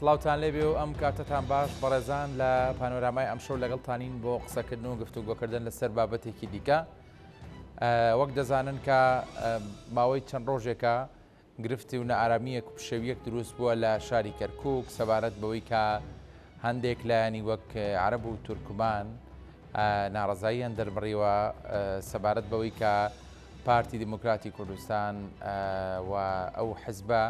سڵاوتان لێبێ و ئەم کاتەتان باش بەڕێزان لە پانۆرامای ئەمشەو لەگەڵتانین بۆ قسەکردن و گفتوگۆکردن لەسەر بابەتێکی دیکە وەک دەزانن کە ماوەی چەند ڕۆژێکە گرفتی و نائارامییەک و پشێوییەک دروست بووە لە شاری کەرکووک سەبارەت بەوەی کە هەندێک لایەنی وەک عەرەب و تورکمان ناڕەزاییان دەربڕیوە سەبارەت بەوەی کە پارتی دیموکراتی کوردستان و ئەو حزبە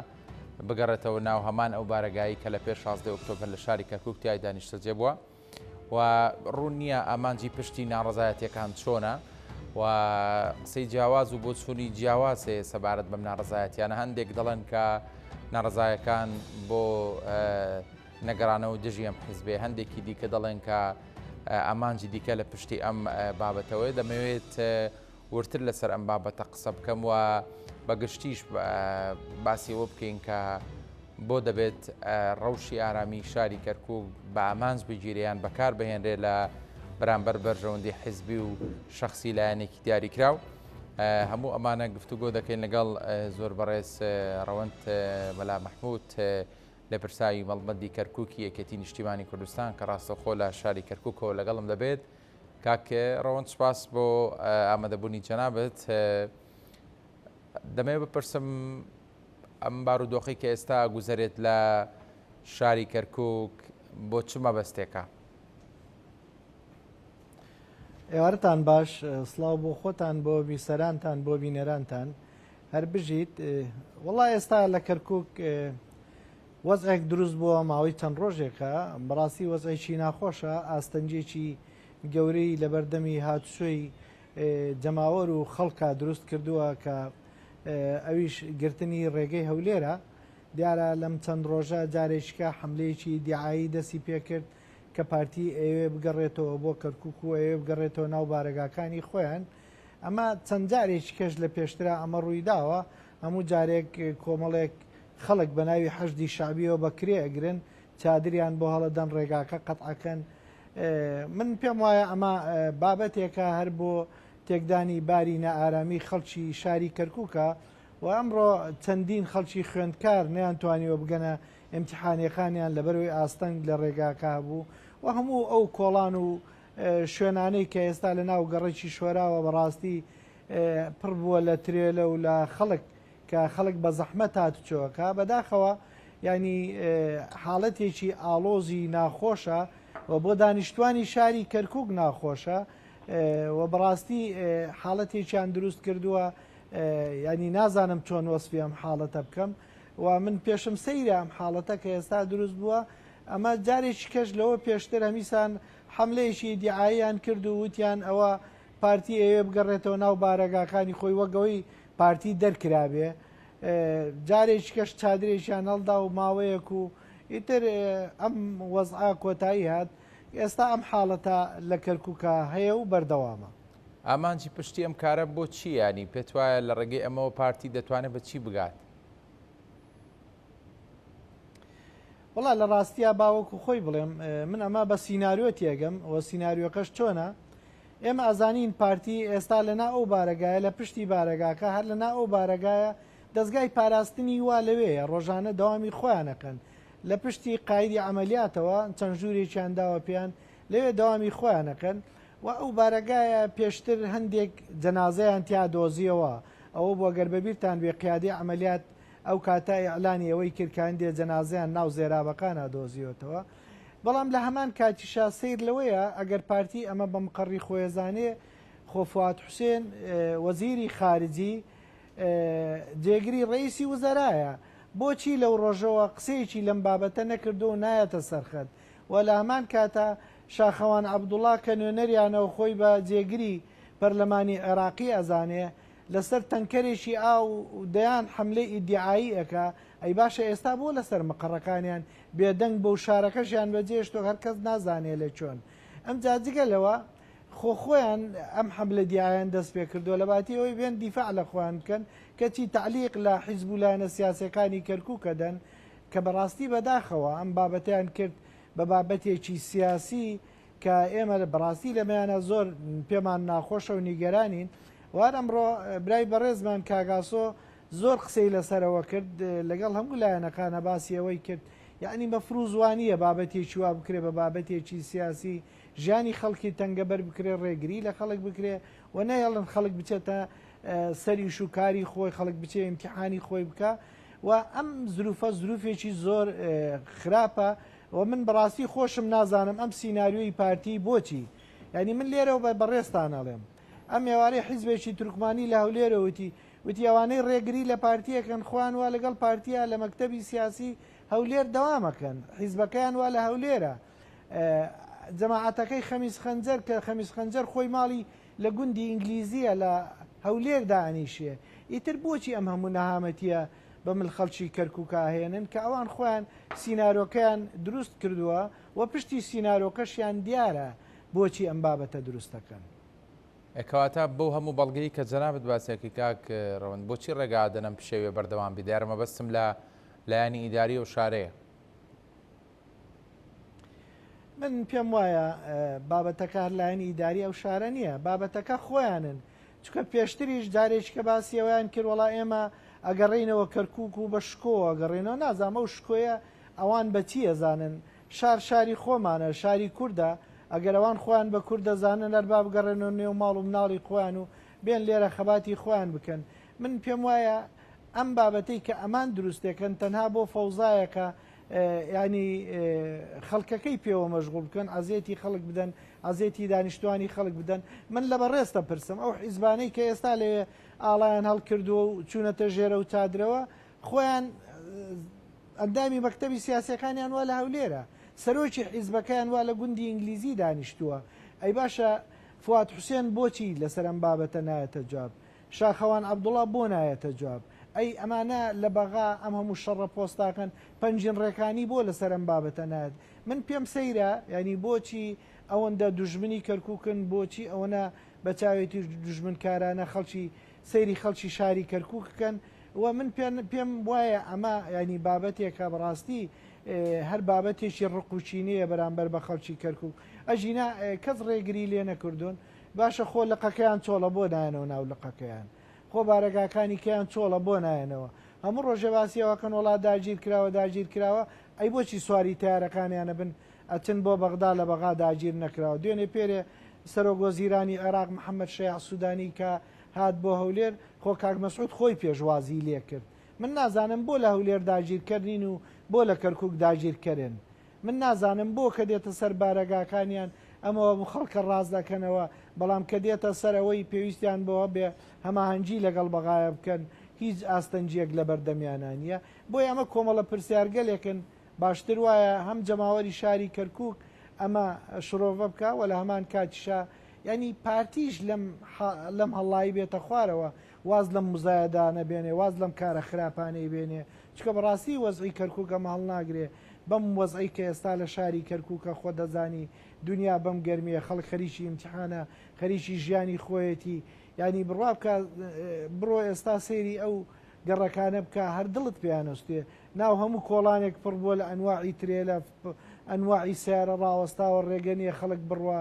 بگەڕێتەوە ناو هەمان ئەو بارەگایی کە لە پێش 16 ئۆکتۆبەر لە شاری کەرکووک تیایدا نیشتەجێ بووە. و ڕوون نییە ئامانجی پشتی ناڕەزایەتیەکان چۆنە و قسەی جیاواز و بۆچوونی جیاواز هەیە سەبارەت بەم ناڕەزایەتیانە هەندێک دەڵێن کە ناڕەزایەکان بۆ نەگەڕانە و دژی ئەم حیزبێ هەندێکی دیکە دەڵێن کە ئامانجی دیکە لە پشتی ئەم بابەتەوەی دەمەوێت وردتر لەسەر ئەم بابەتە قسە بکەم و بە گشتیش باسی ئەوە بکەین کە بۆ دەبێت ڕەوشی ئارامی شاری کەرکوک بە ئامانج بگیرێ یان بەکار بهێنرێ لە بەرامبەر بەرژەوەندی حیزبی و شەخسی لایەنێکی دیاریکراو. هەموو ئەمانە گفتوگۆ دەکەین لەگەڵ زۆر بەڕێز ڕەوەند مەلا مەحمود لێپرسراوی مەڵبەندی کەرکوکی یەکێتی نیشتیمانی کوردستان کە ڕاستەوخۆ لە شاری کەرکوکەوە لەگەڵم دەبێت. کاک ڕەوەند سوپاس بۆ ئامادەبوونی جەنابت. دەمەوێت بپرسم ئەم بارودۆخەی کە ئێستا گوزەرێت لە شاری کەرکک بۆ چ مەبەستێکە؟ ئێوارتان باش سڵاو بۆ خۆتان بۆ بیسەرانتان بۆ بینەرانتان هەر بژیت وەڵا ئێستا لە کەرکک وەزعێک دروست بووە ماوەی چەند ڕۆژێکە بەڕاستی وەزعێکی ناخۆشە ئاستەنگێکی گەورەی لەبەردەمی هاتوچۆی جەماوەر و خەڵکا دروست کردووە کە ئەویش گرتنی ڕێگەی هەولێرە دیارە لەم چەند ڕۆژە جارێکیکە حملەیەکی دیعایی دەستی پێکرد کە پارتی ئەوێ بگەڕێتەوە بۆ کەرکک و ئەوێ بگەڕێتەوە ناو بارەگاکانی خۆیان ئەمە چەند جارێکی کەش لە پێشترا ئەمە ڕوویداوە هەموو جارێک کۆمەڵێک خەڵک بە ناوی حەشدی شەعبیەوە بە کرێ ئەگرن چادریان بۆ هەڵەدەن ڕێگاکە قەتعەکەن من پێم وایە ئەمە بابەتێکە هەر بۆ تێکدانی باری نائارامی خەڵکی شاری کەرکووکە و ئەمڕۆ چەندین خەڵکی خوێندکار نەیانتوانیوە بگەنە ئیمتیحانیەکانیان لەبەرەوەی ئاستەنگ لە ڕێگاکە هەبوو و هەموو ئەو کۆڵان و شوێنانەی کە ئێستا لە ناو گەڕەکی شۆراوە بەڕاستی پڕ بووە لە ترێلە و لە خەڵک کە خەڵک بە زەحمەت هاتوچۆ ئەکا بەداخەوە یانی حاڵەتێکی ئاڵۆزی ناخۆشە و بۆ دانیشتوانی شاری کەرکک ناخۆشە و بەڕاستی حاڵەتێکیان دروست کردووە ینی نازانم چۆن وەسفی ئەم حاڵەتە بکەم و من پێشم سەیرە ئەم حاڵەتە کە ئێستا دروست بووە ئەمە جارێکی کەش لەوە پێشتر هەمیسان حملەیەکی دیعاییان کرد و وتیان ئەوە پارتی ئەوێ بگەڕێتەوە ناو بارەگاکانی خۆی وەگەوەی پارتی دەرکرابێ جارێکی کەش چادرێکیان هەڵدا و ماوەیەک و ئیتر ئەم وەزعە کۆتایی هات ئێستا ئەم حاڵەتە لە کەرکووکە هەیە و بەردەوامە. ئامانجی پشتی ئەم کارە بۆ چی یانی پێت وایە لە ڕێگەی ئەمەوە پارتی دەتوانێت بە چی بگات؟ وەڵا لە ڕاستیا با وەکو خۆی بڵێم من ئەمە بە سیناریۆ تێگەم و سیناریۆکەش چۆنە ئێمە ئەزانین پارتی ئێستا لەنا ئەو بارەگایە لە پشتی بارەگاکە هەر لەنا ئەو بارەگایە دەستگای پاراستنی وا لەوێیە ڕۆژانە دەوامی خۆیانەکەن لە پشتی قایدی عملیاتەوە چەند ژوورێکیان داوە پێیان لەوێ دەوامی خۆیانەکەن و ئەو بارەگایە پێشتر هەندێک جەنازەیان تیا دۆزیەوە ئەوە بۆ گەر بەبیرتان بێ قیادی عملیات ئەو کاتە ئیعلانی ئەوەی کرد کە هەندێ جەنازەیان ناو زێرابەکانا دۆزیوەتەوە. بەڵام لە هەمان کاتیشا سەیر لەوەیە ئەگەر پارتی ئەمە بە مقەڕی خۆیەزانێ خۆ فواد حوسێن وەزیری خارجی جێگری ڕئیسی وزەرایە بۆچی لەو ڕۆژەوە قسەیەکی لەم بابەتە نەکردو و نایەتە سەرخەت و لە هەمان کاتا شاخەوان عەبدوڵا کە نوێنەریانەوە خۆی بە جێگری پەرلەمانی عێراقی ئەزانێ لەسەر تەنکەرێکی ئاو دەیان حەملەی ئیدیعایی ئەکا، ئەی باشە ئێستا بۆ لەسەر مقەڕەکانیان بێدەنگ بۆ و شارەکەشیان بەجێشتوە هەر کەس نازانێ لە کوێن. ئەمجا جگە لەوە خۆ خۆیان ئەم حەملە دیعایان دەست پێ کردوە لەباتی ئەوەی بێن دیفاع لە خۆیان بکەن کەچی تەعلیق لە حیزب و لایەنە سیاسیەکانی کەرکوک ئەدەن کە بەڕاستی بەداخەوە ئەم بابەتەیان کرد بە بابەتێکی سیاسی کە ئێمە بەڕاستی لەمەیانە زۆر پێمان ناخۆشە و نیگەرانین وار ئەمڕۆ برای بەڕێزمان کاک ئاسۆ زۆر قسەی لەسەرەوە کرد لەگەڵ هەموو لایەنەکانە باسی ئەوەی کرد. یەعنی مەفروز وانییە بابەتێکی وا بکرێ بە بابەتێکی سیاسی ژیانی خەڵکی تەنگەبەر بکرێ ڕێگری لە خەڵک بکرێ و نەهێڵن خەڵک بچێتە سەر ئیش و کاری خۆی خەڵک بچێ ئیمتیحانی خۆی بکا و ئەم زروفە زروفێکی زۆر خراپە و من بەڕاستی خۆشم نازانم ئەم سیناریۆی پارتی بۆچی یعنی من لێرەوە بە بەڕێزتان ئەڵێم ئەم ئێوارەی حیزبێکی تورکمانی لە هەولێرە وتی وتی ئەوانەی ڕێگری لە پارتیەکەن خۆیان وا لەگەڵ پارتیە لە مەکتەبی سیاسی هەولێر دەوامەکەن حیزبەکەیان وا لە هەولێرە جەماعەتەکەی خەمیس خەنجەر کە خەمیس خەنجەر خۆی ماڵی لە گوندی ئینگلیزیە لە هەولێر دائەنیشێ ئیتر بۆچی ئەم هەموو نەهامەتیە بە مل خەڵکی کەرکوکا ئەهێنن کە ئەوان خۆیان سینارۆکەیان دروست کردووە و پشتی سینارۆکەشیان دیارە بۆچی ئەم بابەتە دروست دەکەن. کەواتە بەو هەموو بەڵگەی کە جەنابت باسی ئەکەی کاک ڕەوەند بۆچی ڕێگا ئەدەن ئەم پشێویە بەردەوام بێ دیارە مەبەستم لە لایەنی ئیداری ئەو شارەیە. من پێم وایە بابەتەکە هەر لایەنی ئیداری ئەو شارە نییە بابەتەکە خۆیانن چکە پێشتریش جارێکی کە باسی ئەویان کرد وڵا ئێمە ئەگەڕینەوە کەرکک و بە شکۆ ئەگەڕێنەوە نازانم ئەو شکۆیە ئەوان بەچی ئەزانن شار شاری خۆمانە شاری کوردە ئەگەر ئەوان خۆیان بە کورد دەزانن هەر با بگەڕێنەوە نێو ماڵ و مناڵی خۆیان و بێن لێرە خەباتی خۆیان بکەن من پێم وایە ئەم بابەتەی کە ئەمان دروستێکن تەنها بۆ فەوزایەکە یانی خەڵکەکەی پێوە مەشغوڵ بکەن ئەزێتی خەڵک بدەن ئەزێتی دانیشتوانی خەڵک بدەن من لە بەڕێزتە پرسم ئەو حیزبانەی کە ئێستا لەوێ ئاڵایان هەڵکردووە و چوونەتە ژێرە و چادرەوە خۆیان ئەندامی مەکتەبی سیاسەکانیان وا لە هەولێرە سەرۆکی حیزبەکەیان وا لە گوندی ئینگلیزی دانیشتووە ئەی باشە فواد حوسێن بۆچی لەسەر ئەم بابەتە نایەتە جواب شاخەوان عەبدوڵا بۆ نایەتە جواب؟ ئەی ئەمانە لە بەغا ئەم هەموو شەڕە پۆستاکەن پەنجین ڕێکانی بۆ لەسەر ئەم بابەتە نایەت؟ من پێم سەیرە یانی بۆچی ئەوەندە دوژمنی کەرکوکن بۆچی ئەوەنە بە چاوێکی دوژمنکارانە خەڵکی سەیری خەڵکی شاری کەرکوک کەن و من پێم وایە ئەمە ینی بابەتێکە بەڕاستی هەر بابەتێکی ڕقوچینەیە بەرامبەر بە خەڵکی کەرکک ئەژینا کەس ڕێگری لێ نەکردوون باشە خۆ لقەکەیان چۆڵە بۆ نایەنەوە ناو لقەکەیان خۆ بارەگاکانی کەیان چۆڵە بۆ نایەنەوە هەموو ڕۆژێ باسی ئەوەکەن وەڵا داگیر کراوە داگیر کراوە ئەی بۆچی سواری تەیارەکانیانە بن ئەچن بۆ بەغدا لە بەغا داگیر نەکراوە دوێنێ پێرێ سەرۆک وەزیرانی عێراق محەممەد شەیاع سودانی کە هات بۆ هەولێر خۆ کاک مەسعود خۆی پێشوازی لێکرد من نازانم بۆ لە هەولێر داگیرکەر نین و بۆ لە کەرکوک داگیرکەرن من نازانم بۆ کە دێتە سەر بارەگاکانیان ئەمەوە بو خەڵکە ڕاست دەکەنەوە بەڵام کە دێتە سەر ئەوەی پێویستیان بەوە بێ هەماهەنگی لەگەڵ بەغایە بکەن هیچ ئاستەنگیەک لەبەردەمیانا نیە بۆیە ئەمە کۆمەڵە پرسیارگەلێکن باشتر وایە هەم جەماوەری شاری کەرکوک ئەمە شرۆڤە بکا وە لە هەمان کاتیشا یانی پارتیش لەم لەم هەڵایی بێتە خوارەوە واز لەم مزایەدانە بێنێ واز لەم کارە خراپانەی بێنێ چونکە بەڕاستی وەزعی کەرکوک ئەمە هەڵناگرێ بەم وەزعەی کە ئێستا لە شاری کەرکوکە خۆت دەزانی دونیا بەم گەرمیە خەڵک خەریکی ئیمتیحانە خەریکی ژیانی خۆیەتی یانی بڕوا بکە بڕۆ ئێستا سەیری ئەو گەڕەکانە بکە هەر دڵت پێیان ئەستێ ناو هەموو کۆڵانێک پڕ بووە لە ئەنواعی ترێلە ئەنواعی سیارە ڕاوەستاوە ڕێگە نییە خەڵک بڕوا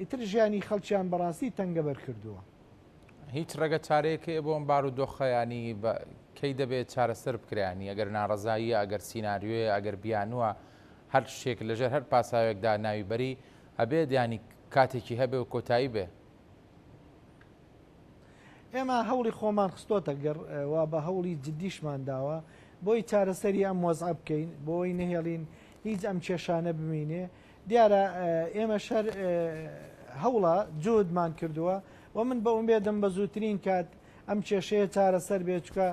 ئیتر ژیانی خەڵکیان بەڕاستی تەنگەبەر کردووە. هیچ ڕێگە چارەیەک هەیە بۆ ئەم بارودۆخە ینی کەی دەبێت چارەسەر بکرانی ئەگەر ناڕەزاییە ئەگەر سیناریۆیە ئەگەر بیانووە هەر شتێک لەژێر هەر پاساوێکدا ناوی بەری ئەبێت ینی کاتێکی هەبێ و کۆتایی بێ. ئێمە هەوڵی خۆمان خستۆتە گەڕ و بە هەوڵی جدیشمان داوە بۆی چارەسەری ئەم وەزعە بکەین بۆی نەهێڵین هیچ ئەم کێشانە بمینێ دیارە ئێمەش هەر هەوڵە جوودمان کردووە و من بە ئومێدم بە زووترین کات ئەم کێشەیە چارەسەر بێت چکە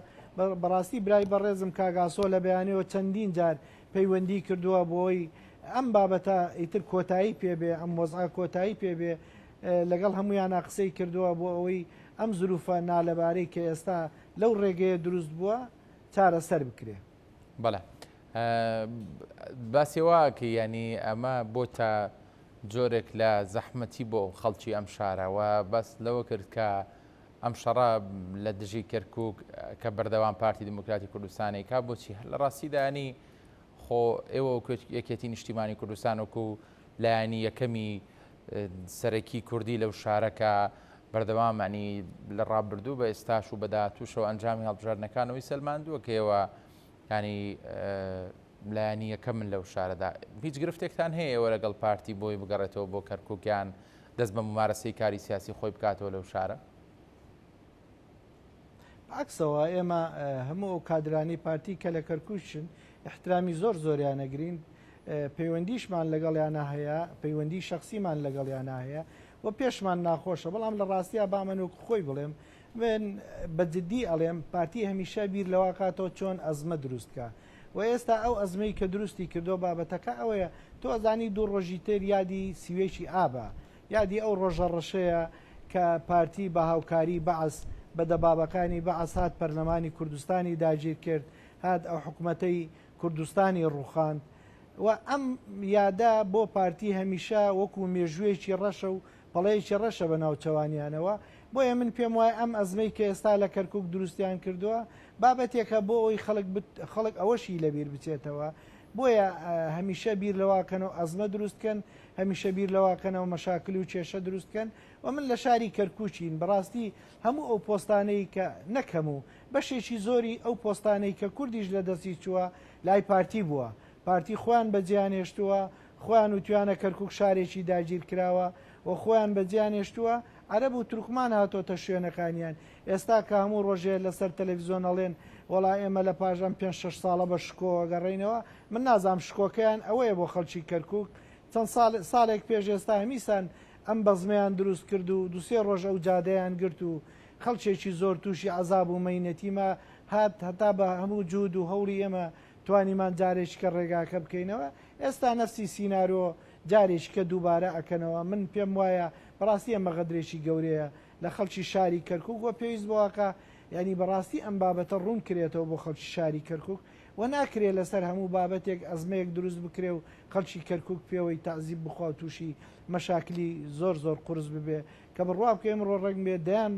بەڕاستی برای بەڕێزم کاگاسۆ لە بەیانەوە چەندین جار پەیوەندی کردووە بۆی ئەم بابەتە ئیتر کۆتایی پێبێ ئەم وەزعە کۆتایی پێبێ لەگەڵ هەمویانە قسەی کردووە بۆ ئەوەی ئەم زروفە نالەبارەی کە ئێستا لەو ڕێگەیە دروست بووە چارەسەر بکرێ. بەڵێ باسی وا کە ینی ئەمە بۆتە جۆرێک لە زەحمەتی بۆ خەڵکی ئەم شارە و بەس لەوە کرد کە ئەم شەڕە لە دژی کەرکک کە بەردەوام پارتی دیموکراتی کوردستانی کا بۆچی هەر لە ڕاستیدانی خۆ ئێوە یەکێتی نیشتیمانی کوردستان وەکو لایەنی یەکەمی سەرەکی کوردی لەو شارە کە بەردەوام ینی لە ڕابردوو بە ئێستاش و بە داهاتووشەوە ئەنجامی هەڵبژاردنەکانەوەی سەلماندووە کە ئێوە ینی لایەنی یەکەمن لەو شارەدا هیچ گرفتێکتان هەیە ئێوە لەگەڵ پارتی بۆی بگەڕێتەوە بۆ کەرکووکیان دەست بە ممارەسەی کاری سیاسی خۆی بکاتەوە لەو شارە؟ عکسەوە ئێمە هەموو ئەو کادرانی پارتی کە لە کەرکوشن احترامی زۆر زۆریان ئەگرین پەیوەندیشمان لەگەڵیانە هەیە پەیوەندی شخصیمان لەگەڵیانە هەیە و پێشمان ناخۆشە بەڵام لە ڕاستیا با من وەک خۆی بڵێم من بە جدی ئەڵێم پارتی هەمیشە بیر لەوە کاتەوە چۆن ئەزمە دروست کا و ئێستا ئەو ئەزمەی کە دروستی کردو بابەتەکە ئەوەیە تۆ ئەزانی دوو ڕۆژی تر یادی سیوێکی ئابە یادی ئەو ڕۆژە ڕەشەیە کە پارتی بە هاوکاری بەعس بە دەبابەکانی بەعس هات پەرلەمانی کوردستانی داگیر کرد هات ئەو حکومەتەی کوردستانی ڕوخاند و ئەم یادە بۆ پارتی هەمیشە وەکو مێژوویەکی ڕەشە و پەڵەیەکی ڕەشە بە ناوچەوانیانەوە، بۆیە من پێم وایە ئەم ئەزمەی کە ئێستا لە کەرکوک دروستیان کردووە بابەتێکە بۆ ئەوەی خەڵک خەڵک ئەوەشی لەبیر بچێتەوە، بۆیە هەمیشە بیر لەوە کەنەوە ئەزمە دروست کەن، هەمیشە بیر لەوە کەنەوە مەشاکل و کێشە دروست کەن و من لە شاری کەرکوکین بەڕاستی هەموو ئەو پۆستانەی کە نەک هەموو بەشێکی زۆری ئەو پۆستانەی کە کوردیش لە دەستی چووە لای پارتی بووە پارتی خۆیان بەجێیان هێشتووە، خۆیان وتویانە کەرکوک شارێکی داگیرکراوە و خۆیان بەجێیان هێشتووە، عەرەب و تورکمان هاتۆتە شوێنەکانیان، ئێستا کە هەموو ڕۆژێ لەسەر تەلەفزیۆن ئەڵێن وەڵا ئێمە لە پاش ئەم پێنج شەش ساڵە بە شکۆ ئەگەڕێینەوە، من نازانم شکۆکەیان ئەوەیە بۆ خەڵکی کەرکوک، چەند ساڵ ساڵێک پێش ئێستا هەمیسان ئەم بەزمەیان دروست کرد و دوو سێ ڕۆژ ئەو جادەیان گرت و خەڵکێکی زۆر تووشی عەزاب و مەینەتی ما هات هەتا بە هەموو جوود و هەوڵی ئێمە توانیمان جارێکیکە ڕێگاکە بکەینەوە، ئێستا نەفسی سینارۆ جارێکیکە دووبارە ئەکەنەوە، من پێم وایە بەڕاستی ئەمە غەدرێکی گەورەیە لە خەڵکی شاری کەرکوک وە پێویست بەوەکە یانی بەڕاستی ئەم بابەتە ڕوون کرێتەوە بۆ خەڵکی شاری کەرکوک و ناکرێ لەسەر هەموو بابەتێک ئەزمەیەک دروست بکرێ و خەڵکی کەرکوک پێوەی تەعزیب بخوا و تووشی مەشاکلی زۆر زۆر قورس ببێ کە بڕوا بکە ئمڕۆ ڕەنگ بێ دەیان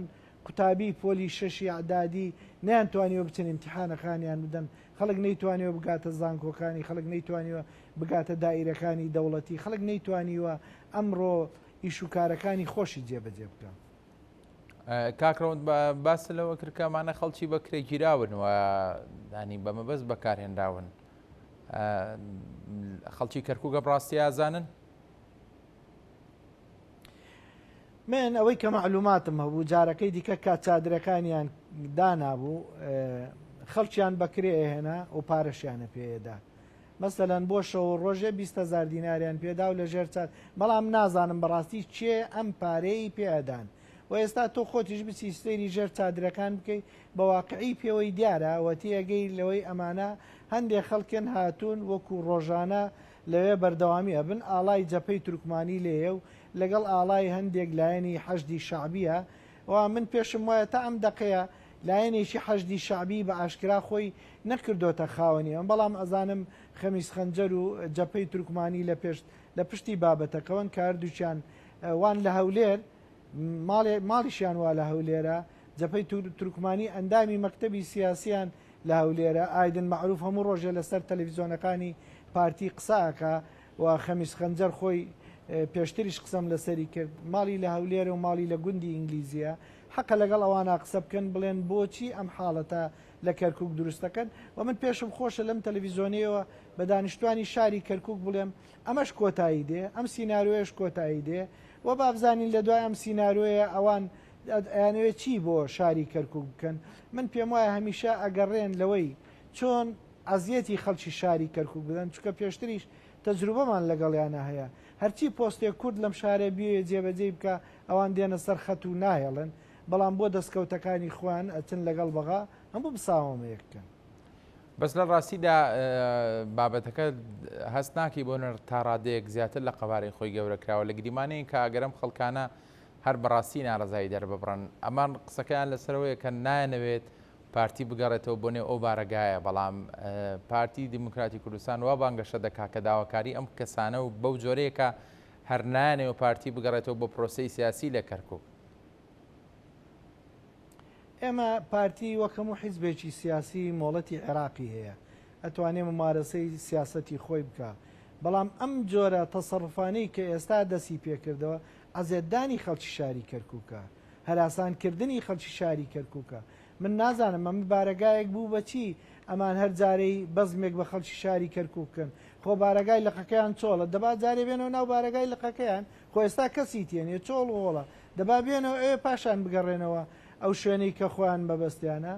قوتابی پۆلی شەشی ئەعدادی نەیانتوانیوە بچن ئیمتیحانەکانیان بدەن خەڵک نەیتوانیوە بگاتە زانکۆکانی، خەڵک نەیتوانیوە بگاتە دائیرەکانی دەوڵەتی، خەڵک نەیتوانیوە ئەمڕۆ ئیش و کارەکانی خۆشی جێبەجێ بکا. کاک ڕەوەند باست لەوە کرد کە ئەمانە خەڵکی بە کرێگیراون و ینی بە مەبەست بەکارهێنراون. خەڵکی کەرکووک ئەم ڕاستیە ئازانن؟ من ئەوەی کە مەعلوماتم هەبوو جارەکەی دیکە کە چادرەکانیان دانابوو خەڵکیان بەکرێ ئەهێنا و پارەشیانە پێدا مەسەلەن بۆ شەو و ڕۆژێ 20هزار دیناریان پێدا و لەژێر چات بەڵام نازانم بەڕاستی کێ ئەم پارەی پێدان و ئێستا تۆ خۆتیش بچی سەیری ژێر چادرەکان بکەی بە واقعی پێوەی دیارە و تێگەی لەوەی ئەمانە هەندێک خەڵکن هاتوون وەکو ڕۆژانە لەوێ بەردەوامی ئەبن، ئاڵای جەپەی تورکمانی لێیە و لەگەڵ ئاڵای هەندێک لایەنی حەشدی شەعبیە و من پێشم وایە تا ئەم دەقەیە لایەنێکی حەشدی شەعبی بە ئاشکرا خۆی نەکردۆتە خاوەنی ئەم بەڵام ئەزانم خەمیس خەنجەر و جەپەی تورکمانی لە پێشت لە پشتی بابەتەکەوەن کە هەردووکیان وان لە هەولێر ماڵێ ماڵیشیان وا لە هەولێرە جەپەی تورکمانی ئەندامی مەکتەبی سیاسیان لە هەولێرە، ئایدن مەعروف هەموو ڕۆژێ لەسەر تەلەفیزۆنەکانی پارتی قسە ئەکا و خەمیس خەنجەر خۆی پێشتریش قسەم لەسەری کرد ماڵی لە هەولێرە و ماڵی لە گوندی ئینگلیزیە حەقە لەگەڵ ئەوانە قسە بکەن بڵێن بۆچی ئەم حاڵەتە لە کەرکک دروست دەکەن و من پێشم خۆشە لەم تەلەڤیزۆنەیەوە بە دانیشتوانی شاری کەرکک بڵێم ئەمەش کۆتایی دێ ئەم سیناریۆیەش کۆتایی دێ و بابزانین لە دوای ئەم سیناریۆیە ئەوان ئەیانەوێت چی بۆ شاری کەرکوک بکەن؟ من پێموایە هەمیشە ئەگەڕێن لەوەی چۆن ئەزیەتی خەڵکی شاری کەرکوک بدەن، چونکە پێشتریش تەجروبەمان لەگەڵیانا هەیە، هەرچی پۆستێک کورد لەم شارە بیەوێ جێبەجێی بکا ئەوان دێنە سەر خەت و ناهێڵن، بەڵام بۆ دەستکەوتەکانی خۆیان ئەچن لەگەڵ بەغا هەموو مساوەمەیەک بکەن. بەس لە ڕاستیدا بابەتەکە هەست ناکەی بۆ تا ڕادەیەک زیاتر لە قەبارەی خۆی گەورە کراوە لە گریمانەیە کە ئەگەر ئەم خەڵکانە هەر بەڕاستی نارەزایی دەرببڕن. ئەمان قسەکەیان لەسەرەوەیە کە نایانەوێت پارتی بگەڕێتەوە بۆ نێو ئەو بارەگایە، بەڵام پارتی دیموکراتی کوردستان وا بانگەشە دەکات کە داواکاری ئەم کەسانە و بەو جۆرەیە کە هەر نایانەوێت پارتی بگەڕێتەوە بۆ پرۆسەی سیاسی لە کەرکوک. ئێمە پارتی وەک هەموو حیزبێکی سیاسی مۆڵەتی عێراقی هەیە، ئەتوانێ مومارەسەی سیاسەتی خۆی بکا، بەڵام ئەم جۆرە تەسەروفانەی کە ئێستا دەستی پێکردەوە عەزێتدانی خەڵکی شاری کەرکوکە، هەراسان کردنی خەڵکی شاری کەرکوکە. من نازانم ئەمە بارەگایەک بوو بە چی ئەمان هەر جارەی بەزمێک بە خەڵکی شاری کەرکوک بکەن خۆ بارەگای لقەکەیان چۆڵە دەبا جارێ بێنەوە ناو بارەگای لقەکەیان خۆ ئێستا کەسی تێنێ چۆڵ و هۆڵە دەبا بێنەوە ئەوێ پاشان بگەڕێنەوە ئەو شوێنەی کە خۆیان مەبەستیانە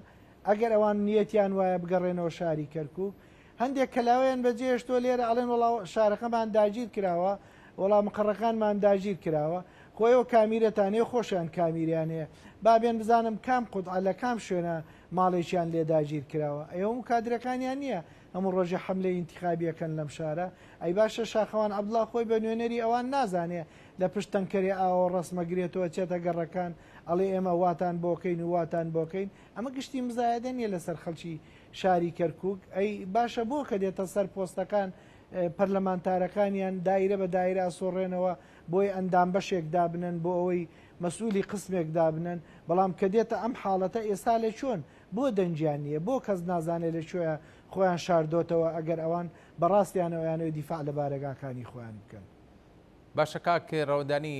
ئەگەر ئەوان نیەتیان وایە بگەڕێنەوە شاری کەرکوک هەندێک کەلاوەیان بەجێهێشتووە لێرە ئەڵێن وەڵا شارەکەمان داگیر کراوە وەڵا مقەڕەکانمان داگیر کراوە خۆ ئێوە کامیرەتان هەیە خۆشیان کامیریان هەیە با بێن بزانم کام قوتعە لە کام شوێنە ماڵێکیان لێ داگیر کراوە ئەی هەموو کادرەکانیان نییە هەموو ڕۆژێ حەملەی ئینتیخابی ئەکەن لەم شارە ئەی باشە شاخەوان عەبدوڵا خۆی بە نوێنەری ئەوان نازانێ لە پشت تەنکەرێ ئاوەوە ڕەسمەگرێتەوە چێتە گەڕەکان ئەڵێ ئێمە واتان بۆکەین و واتان بۆکەین ئەمە گشتی مزایەدە نییە لەسەر خەڵکی شاری کەرکوک ئەی باشە بۆ کە دێتە سەر پۆستەکان پەرلەمانتارەکانیان دایرە بە دایرە ئەسوڕێنەوە بۆی ئەندام بەشێک دابنەن بۆ ئەوەی مەسئولی قسمێک دابنەن بەڵام کە دێتە ئەم حاڵەتە ئێستا لە چۆن بۆ دەنگیان نییە بۆ کەس نازانێت لە کوێیە خۆیان شاردۆتەوە ئەگەر ئەوان بەڕاستیانەوە یانەوە دیفاع لە بارەگاکانی خۆیان بکەن. باشە کاک ڕەوەندانی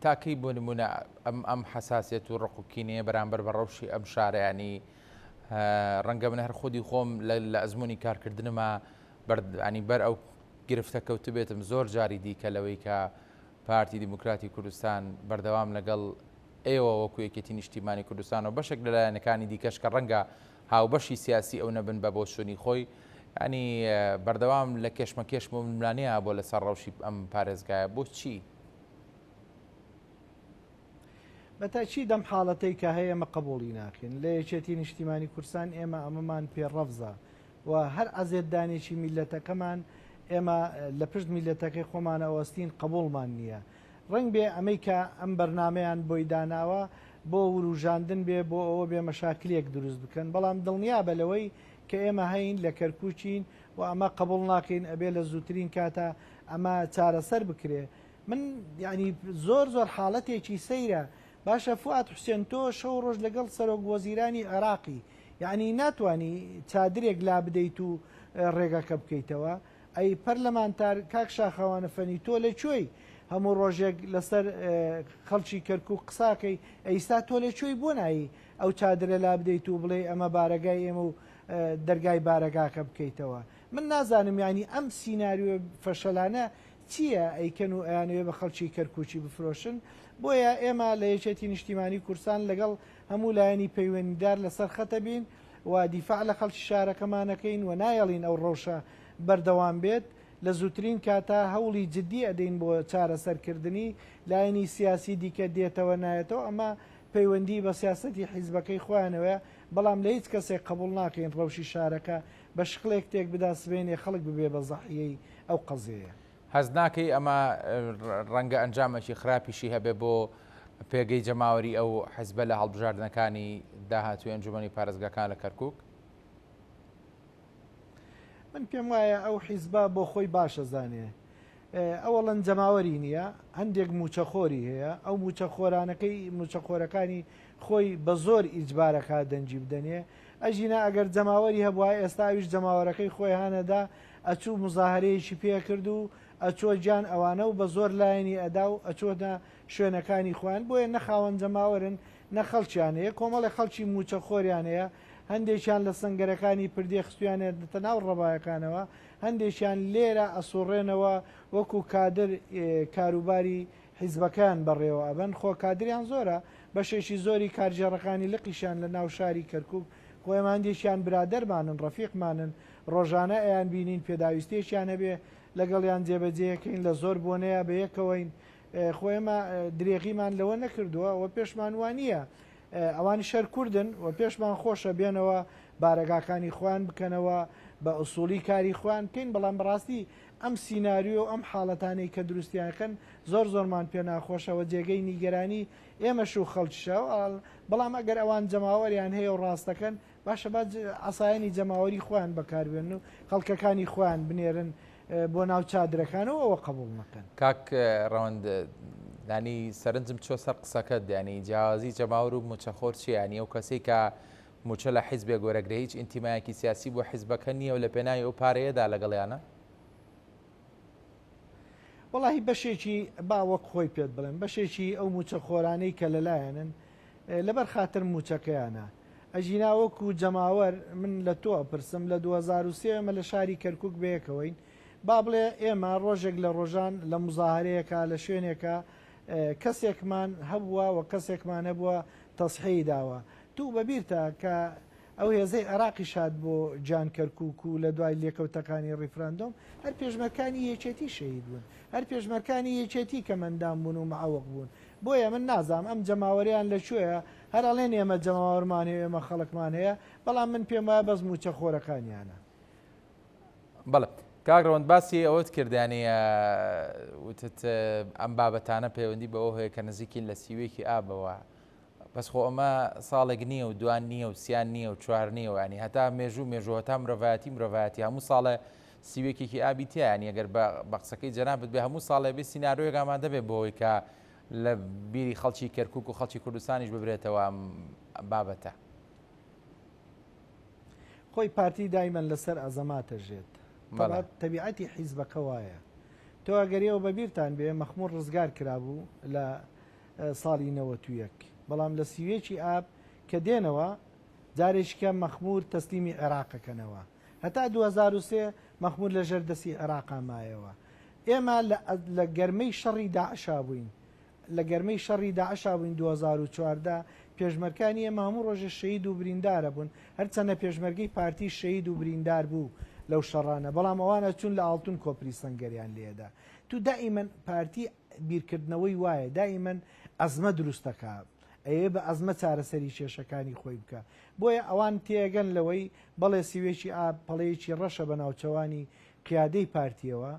تا کەی بۆ نمونە ئەم ئەم حەساسیەت و ڕق و کینەیە بەرامبەر بە ڕەوشی ئەم شارە ینی ڕەنگە من هەر خودی خۆم لە ئەزمموی کارکردنمە بەردانی بەر ئەو گرفتە کەوتبێتم زۆر جاری دیکە لەوەی کە پارتی دیموکراتی کوردستان بەردەوام لەگەڵ ئێوە وەکو یەکێتی نیشتیمانی کوردستان و بەشێک لە لایەنەکانی دیکەش کە ڕەنگە هاوبەشی سیاسی ئەو نەبن بە بۆچوونی خۆی ینی بەردەوام لە کێشمەکێشم و ململانێیا بۆ لەسەر ڕەوشی ئەم پارێزگایە بۆچی؟ بە تەئکید ئەم حاڵەتەی کە هەیە ئێمە قبوڵی ناکەین. لە یەکێتی نیشتیمانی کوردستان ئێمە ئەمەمان پێ ڕەفزە و هەر عەزێتدانێکی میللەتەکەمان ئێمە لە پشت میللەتەکەی خۆمان ئەوەستین قبوڵمان نییە. ڕەنگ بێ ئەمەی کە ئەم بەرنامەیان بۆی داناوە بۆ وروژاندن بێ بۆ ئەوە بێ مەشاکلێک دروست بکەن بەڵام دڵنیابە لەوەی کە ئێمە هەین لە کەرکوکین و ئەمە قبوڵ ناکەین ئەبێ لە زووترین کاتا ئەمە چارەسەر بکرێ. من یانی زۆر زۆر حاڵەتێکی سەیرە باشە فوئاد حوسێن تۆ شەو ڕۆژ لەگەڵ سەرۆک وەزیرانی عێراقی یعنی ناتوانی چادرێک لا بدەیت و ڕێگەکە بکەیتەوە ئەی پەرلەمانتار کاک شاخەوانە فەنی تۆ لە کوێی هەموو ڕۆژێک لەسەر خەڵکی کەرکک قساکەی ئەیستا تۆ لە کوێی بۆ نایی ئەو چادرە لا بدەیت و بڵێ ئەمە بارەگای ئێمە و دەرگای بارەگاکە بکەیتەوە من نازانم یعنی ئەم سیناریۆ فەشەلانە چییە ئەیکەن و ئەیانەوێ بە خەڵکی کەرکوکی بفرۆشن، بۆیە ئێمە لە یەکێتی نیشتیمانی کوردستان لەگەڵ هەموو لایەنی پەیوەندیدار لەسەر خەتە بین و دیفاع لە خەڵکی شارەکەمان ئەکەین و نایەڵین ئەو ڕەوشە بەردەوام بێت، لە زووترین کاتا هەوڵی جدی ئەدەین بۆ چارەسەرکردنی، لایەنی سیاسی دیکە دێتەوە نایەتەوە ئەمە پەیوەندی بە سیاسەتی حیزبەکەی خۆیانەوەیە، بەڵام لە هیچ کەسێک قبوڵ ناکەین ڕەوشی شارەکە بە شکڵێک تێک بدا سبەینێ خەڵک ببێ بە زەحیەی ئەو قەزیەیە. هەست ناکەی ئەمە ڕەنگە ئەنجامێکی خراپیشی هەبێ بۆ پێگەی جەماوەری ئەو حزبە لە هەڵبژاردنەکانی داهاتووی ئەنجومەنی پارێزگاکان لە کەرکوک؟ من پێم وایە ئەو حیزبە بۆ خۆی باشە زانێ ئەوەڵەن جەماوەری نییە هەندێک موچەخۆری هەیە ئەو موچەخۆرانەکەی موچەخۆرەکانی خۆی بە زۆر ئیجبارەکە دەنگی بدەنێ ئەژینا ئەگەر جەماوەری هەبوایە ئێستا ئەویش جەماوەرەکەی خۆی هانەدا ئەچوو موزاهەرەیەکی پێکرد و ئەچووە گیان ئەوانە و بە زۆر لایەنی ئەدا و ئەچۆتە شوێنەکانی خۆیان بۆیە نە خاوەن جەماوەرن نە خەڵکیان هەیە کۆمەڵێ خەڵکی مووچە خۆریان هەیە هەندێکیان لە سەنگەرەکانی پردێ خستویانێتە ناو ڕەبایەکانەوە هەندێکیان لێرە ئەسوڕێنەوە وەکو کادر کاروباری حیزبەکەیان بەڕێوە ئەبەن، خۆ کادریان زۆرە، بەشێکی زۆری کارگێڕەکانی لقیشیان لە ناو شاری کەرکوک، خۆ ئێمە هەندێکیان برادەرمانن، ڕەفیقمانن، ڕۆژانە ئەیان بینین، پێداویستیەکیان هەبێ لەگەڵیان جێبەجێیەکەین، لە زۆر بۆنەیا بە یەکەوەین، خۆ ئێمە درێغیمان لەوە نەکردووە و پێشمان وانییە ئەوانیش هەر کوردن و پێشمان خۆشە بێنەوە بارەگاکانی خۆیان بکەنەوە، بە ئوسوڵی کاری خۆیان بکەین، بەڵام بەڕاستی ئەم سیناریۆ و ئەم حاڵەتانەی کە دروستیان ئەکەن زۆر زۆرمان پێ ناخۆشە و جێگەی نیگەرانی ئێمەش و خەڵکیشە، بەڵام ئەگەر ئەوان جەماوەریان هەیە و ڕاستەکەن باشە با عەسایانی جەماوەری خۆیان بەکاربێنن و خەڵکەکانی خۆیان بنێرن بۆ ناو چادرەکان و ئەوە قبوڵ نەکەن. کاک ڕەوەند ینی سەرنجم چۆ سەر قسەکەت ینی جیاوازی جەماوەر و موچەخۆر چیە ینی ئەو کەسەی کە موچە لە حیزبێک وەرەگرێ هیچ ئینتیمایەکی سیاسی بۆ حیزبەکە نییە و لە پێناوی ئەو پارەیەدا لەگەڵیانە؟ وەڵاهی بەشێکی با وەک خۆی پێت بڵێم بەشێکی ئەو موچە خۆرانەی کە لەلایەنن لەبەر خاتر موچەکەیانە. ئەژینا وەکو جەماوەر من لە تۆ ئەپرسم لە 2003 ئێمە لە شاری کەرکک بەیەکەوەین با بڵێ ئێمە ڕۆژێک لە ڕۆژان لە مزاهرەیەکە لە شوێنێکە کەسێکمان هەبووە و کەسێکمان هەبووە تەسحی داوە تو بەبیرتە کە ئەو هێزەی عێراقیش هات بۆ جان کەرکوک و لە دوای لێکەوتەکانی ڕیفراندۆم هەر پێشمەرکانی یەکێتی شەهید بوون هەر پێشمەرکانی یەکێتی کەمەندام بوون و معەوق بوون بۆیە من نازانم ئەم جەماوەریان لە کوێیە هەر ئەڵێن ئێمە جەماوەرمان هەیە ئێمە خەڵکمان هەیە بەڵام من پێم وایە بەس موچە خۆرەکانیانە. بەڵێ کاک ڕەوەند باسی ئەوەت کرد ینی وتت ئەم بابەتانە پەیوەندی بەوە هەیە کە نزیکین لە سیوێکی ئابەوە بەس خۆ ئەمە ساڵێک نییە و دوان نییە و سیان نییە و چوار نییە و ینی هەتا مێژوو مێژوو هەتا مرۆڤایەتی مرۆڤایەتی هەموو ساڵێ سیوێکێکی ئابی تیا ینی ئەگەر بە قسەکەی جەنابت بێ هەموو ساڵێ بێ سینارۆیەک ئامادە بێ بۆ ئەوەی کە لە بیری خەڵکی کەرکک و خەڵکی کوردستانیش ببرێتەوە ئەم بابەتە. خۆی پارتی دایمەن لەسەر ئەزەماتە ژێت تەبیعەتی حیزبەکە وایە تۆ ئەگەریەوە بەبییرتان بێ مەخمور ڕزگار کرابوو لە ساڵی 91 بەڵام لە سیوێکی ئاب کە دێنەوە جارێکیکە مەخمور تەسلیمی عێراقەکەنەوە هەتا 2023 مەخمور لە ژێر دەستی عێراقا مایەوە. ئێمە لە گەرمەی شەڕی داعشا بووین. لە گەرمەی شەڕی داعشا بووین 2014 پێشمەرکانی ئێمە هەموو ڕۆژێ شەهید و بریندارە بوون. هەرچەندە پێشمەرگەی پارتی شەهید و بریندار بوو لەو شەڕانە، بەڵام ئەوان ئەچوون لە ئاڵتون کۆپری سەنگەریان لێدا. تو دائیمەن پارتی بیرکردنەوەی وایە، دائیمەن ئەزمە دروستەکا. ئەیەوێ بە ئەزمە چارەسەری کێشەکانی خۆی بکا. بۆیە ئەوان تێگەن لەوەی بەڵێ سیوێکی ئاب پەڵەیەکی ڕەشە بە ناوچەوانی قیادەی پارتیەوە،